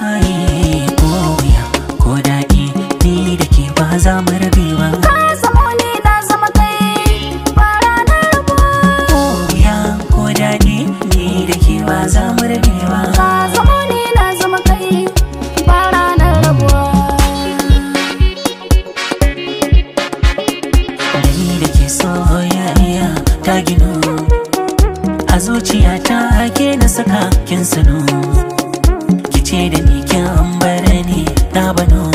Ai, ko wuya ko daɗi, ni da ke ba za mu rabe ba. Ka zamo ni, na zama kai, ba ranar rabuwa. Ko wuya ko daɗi, ni da ke ba za mu rabe ba. Ka zamo ni, na zama kai, ba ranar rabuwa. Da ni da ke soyayya ta ginu a zuciya ta, ke na saka kin sanu. Ki ce da ni kin bar ni na bano.